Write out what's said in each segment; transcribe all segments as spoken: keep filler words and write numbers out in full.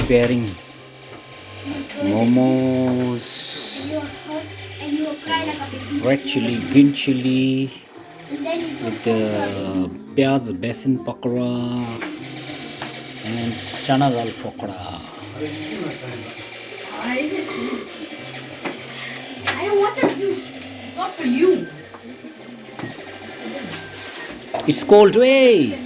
preparing momos, red chili, green chili, with the piyaj besan pakora and chana dal pakora. I don't want the juice. It's not for you. It's cold, hey!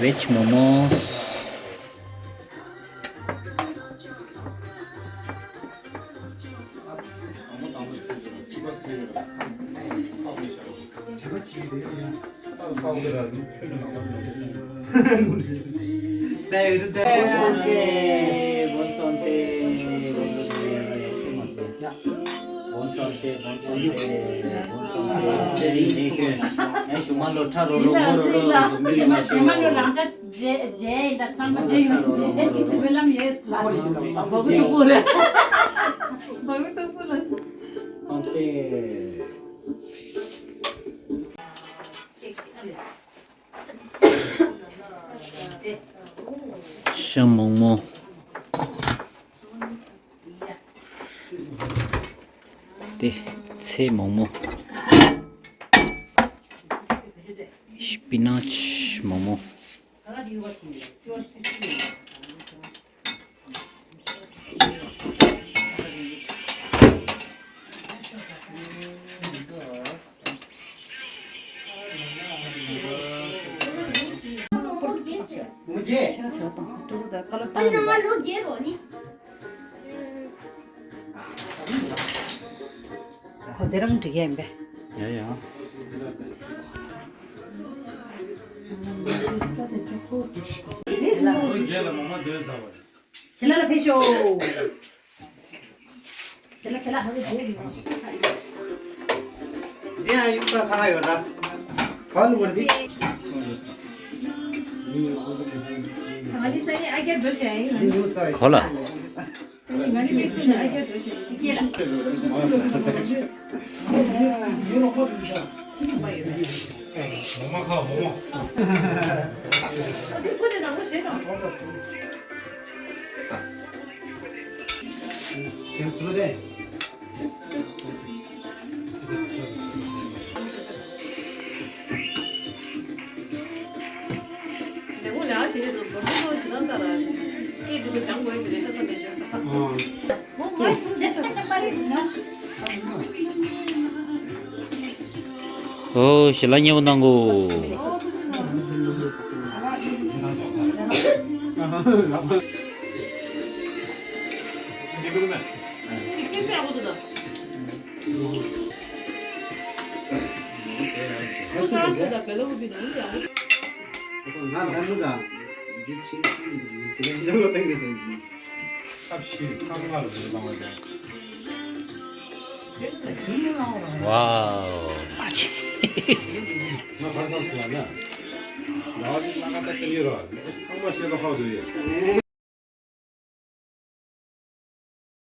Veg momos. རྗེས་མ་ལོ་རང་ཅག་རྗེས་རྗེས་མ་ལོ་རང་ཅག་རྗེས་རྗེས་ཡིན་ད། ཚང་མ་རྗེས་ཡོང་རྗེས་ཀྱི་དེ་བེ་ལམ་ཡེས་ལ། བ་བུ་ཏུ་པུ་རེད། བ་བུ་ཏུ་པུ་ལ། སོང་སྟེ། ཤ་མོག་མོག། དེ་ཚལ་མོག་མོག། སྤི་ནཆ་མོག་མོག། གོ་དེ་རང་འགྲིག་ཡ་ཡིན་པས། ཡ་ཡ། ཞི་ལ་ལ་ཕེབས་ཤོག་ཞི་ལ་ཞི་ལ། འདི་ཡང་ཡུག་ས་ཁ་ཁ་ཡོད་ར། ག་ལ་བར་འདི། ང་ནི་ས་ཡི་ཨ་རྒྱ་འགྲོ་བྱ་ཡིན། འདི་ཡུག་ས་གོ་ལ། ཨོ་ཞི་ལ་མཉེས་པོ་གནང་གོ། ཝའོ། ང་ཕར་ཚུར་ལ་ན། ང་ཚོ་ལ་ང་ད་ཀི་ལི་རོ། ཚང་མ་ཤེས་པ་ཧ་གོ་ཡོད།